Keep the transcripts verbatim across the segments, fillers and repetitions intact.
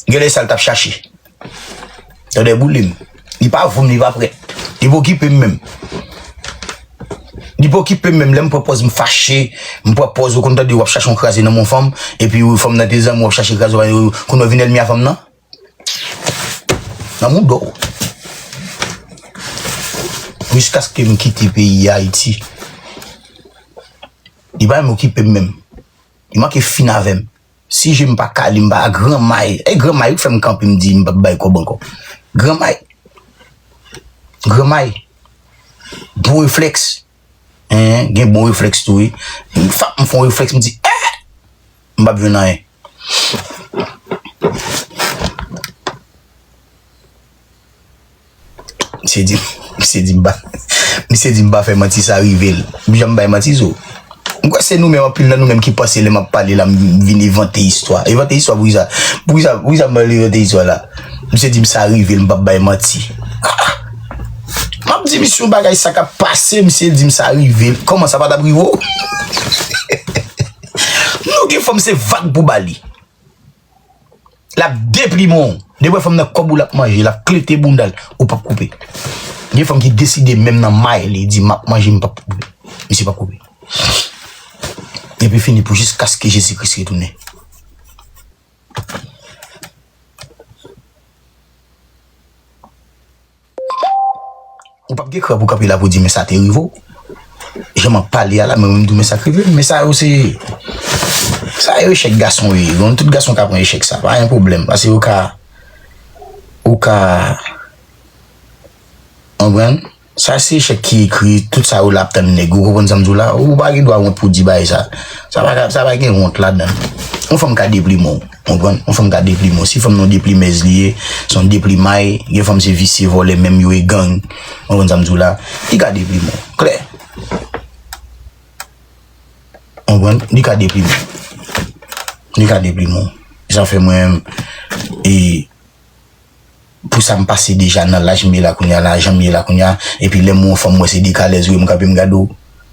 Genlè sa l t ap chache. Tande boule m. Li pa voum, li pa prèt. Li pa okipe m menm. Li pa okipe m menm. Lè m pran pòz m fache, m pran pòz ou konn tande w ap chache yon kraze nan men yon fanm, epi fanm nan te zanmi w ap chache kraze w, kounye a w vin ènmi a fanm nan. Nan mouda w. Jiskaske m kite peyi Ayiti. Li pa menm okipe m menm. Li manke fin avè m. Si je m pa kale, m pa granmay. E granmay ou fè m kanpe, m di m p ap bay kòb ankò. Granmay. Granmay. Bon reflèks. Hein, gen bon reflèks tou wi. M fap, m fè yon reflèks, m di, eh! M p ap jwenn anyen. Misye di, misye di m pa, misye di m pa fè manti, sa rive l. M janm bay manti sou. M kwè se nou menm, anpil nan nou menm ki panse lè m ap pale la, m vin envante istwa. Envante istwa poukisa? Poukisa, poukisa m pral envante istwa la? Misye di m sa rive l, m p ap bay manti. Ah! M ap di misye yon bagay sa k ap pase, misye di m sa rive l. Kòman sa pa t ap rive w? Nou gen fanm se vag pou ba li. L ap deplimen w. Depi w wè fanm nan kòb ou l ap manje, l ap klete bounda l, ou p ap koupe. Gen fanm ki deside menm nan may li, di, "M ap manje, m p ap koupe." Misye p ap koupe. Epi fini pou jiskaske Jezi Kris retounen. Ou p ap gen kran pou kanpe la pou di, "Men sa te rive w." Jan m ap pale a la, mwen menm tou, men sa k rive m. Men sa yo se, sa yo echèk gason yo ye. Bon, tout gason ka pran echèk sa, pa gen pwoblèm. Paske ou ka, ou ka, konprann? Sa se echèk ki ekri, tout sa yo la ap tann nèg. Ou konprann sa m di w la? Ou pa gen dwa wont pou di bagay sa. Sa pa ka, sa pa gen wont ladan. Yon fanm ka deplimen w. Konprann? Yon fanm ka deplimen w. Si fanm nan yon deplimèz li ye, se yon deplimay, gen fanm se visye, vòlè menm, yo e gang. Konprann sa m di w la? Li ka deplimen w. Klè. Konprann? Li ka deplimen w. Li ka deplimen w. Sa fè mwen, e, pou sa m pase deja nan laj m ye la kounye a, nan jan m ye la kounye a, epi lè m wè yon fanm, m wè se dekalèz, wi, m kanpe, m gade w.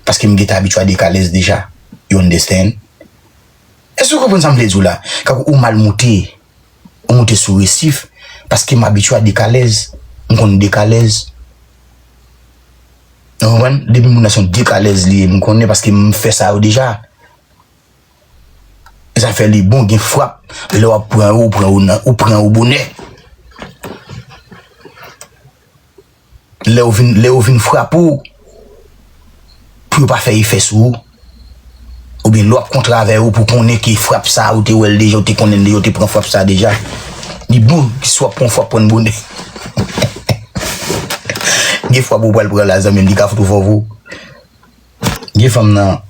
Paske m gentan abitye a dekalèz deja. You understand? Èske w konprann sa m vle di w la? Kankou ou mal moute, ou moute sou resif, paske m abitye a dekalèz, m konn dekalèz. Ou konprann? Depi moun nan se yon dekalèz li ye, m konnen paske m fè sa yo deja. E sa fè li bon, gen frap, lè w ap pran yo, ou pran yo nan, ou pran yo bonè. Lè yo vin, lè yo vin frape w, pou yo pa fè efè sou ou. Oubyen lè w ap kontre avè yo pou konnen ke frap sa, ou te wè l deja, ou te konnen l deja, ou te pran frap sa deja. Li bon, si w ap pran frap, pran l bonè. Gen frap ou pral pran la, zanmi m, li ka fout ou fò vre. Gen fanm nan,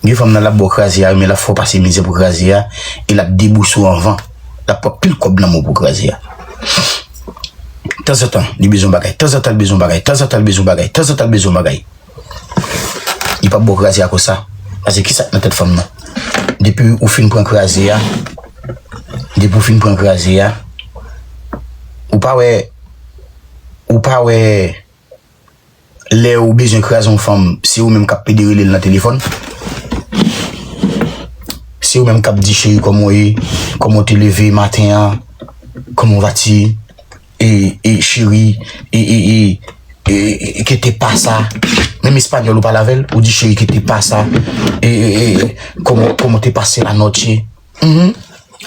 gen fanm nan l ap ba w kraze a, men l ap fè w pase mizè pou kraze a, e l ap debouse w anvan. L ap pran pil kòb nan men w pou kraze a. Tanzantan, li bezwen bagay. Tanzantan, l bezwen bagay. Tanzantan, l bezwen bagay. Tanzantan, l bezwen bagay. Li p ap ba w kraze a konsa. Paske kisa k nan tèt fanm nan? Depi ou fin pran kraze a, depi ou fin pran kraze a, ou pa wè, ou pa wè, lè ou bezwen kraze yon fanm, se ou menm k ap pede rele l nan telefòn. Se ou menm k ap di, "Cheri, kòman w ye? Kòman w te leve maten an? Comment vas-tu? E, e, chérie, e, e, e, e, e, ¿qué te pasa?" Menm espanyòl ou pale avè l, ou di, "Chérie, ¿qué te pasa? E, e, e, cómo, cómo te pasé la noche?" Mhm.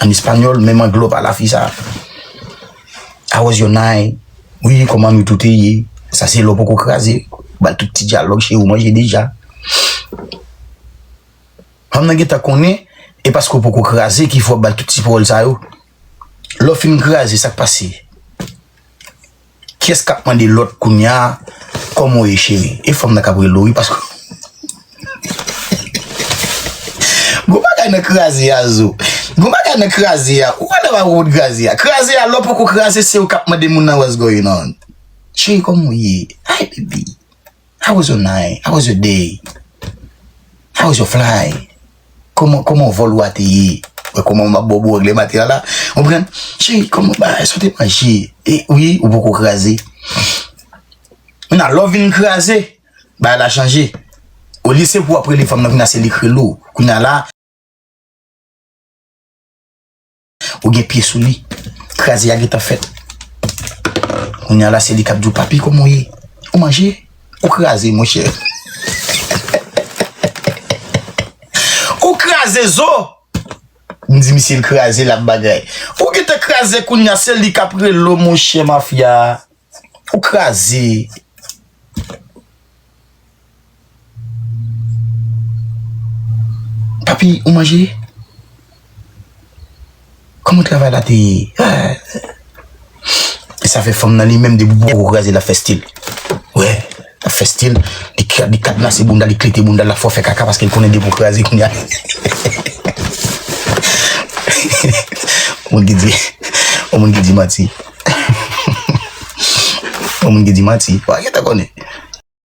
An espanyòl, menm anglè w pale a fi sa. "How was your night?" Wi, kòman nwit ou te ye? Sa se lè w poko kraze. Ba l tout ti dyalòg, cheri, ou manje deja. Fanm nan gentan konnen, e paske w poko kraze ki fè w ba l tout ti pawòl sa yo. Lè w fin kraze, sa k pase? Kiyès k ap mande lòt kounye a, "Kòman w ye, cheri?" E fanm nan k ap rele w, wi, paske gon bagay nan kraze a, zo. Gon bagay nan kraze a. Ou pa nan pa konprann kraze a. Kraze a, lè w poko kraze, se ou k ap mande moun nan, "What's going on?" "Cheri, kòman w ye?" "Hi, baby. How was your night? How was your day? How was your flight?" Kòman, kòman vòl ou a te ye? Wè kòman m ap ba w bo anglè maten an la. Ou konprann? "Cheri, kòman bagay sa, w te manje?" E wi, ou poko kraze. Kounye a, lè w vin kraze, bagay la chanje. Olye se pou w ap rele fanm nan, kounye a se li k rele w. Kounye a la, Ou gen pye sou li. Kraze a gentan fèt. Kounye a la, se li k ap di w, "Papi, kòman w ye? Ou manje? Ou kraze, monchè." Ou kraze zo! M di misye l kraze, l ap bagay. Ou gentan kraze kounye a, se li k ap rele w, monchè mafya. Ou kraze. "Papi, ou manje? Kòman travay la te ye?" Ah. E sa fè fanm nan li menm depi pou poko kraze, l ap fè stil. Wè, l ap fè stil. Li ka-, li kadnase bounda, li klete bounda, l ap fè fè kaka paske l konnen depi w kraze kounye a. Yon moun ki di, yon moun ki di manti. Yon moun ki di manti. Wa gentan konnen.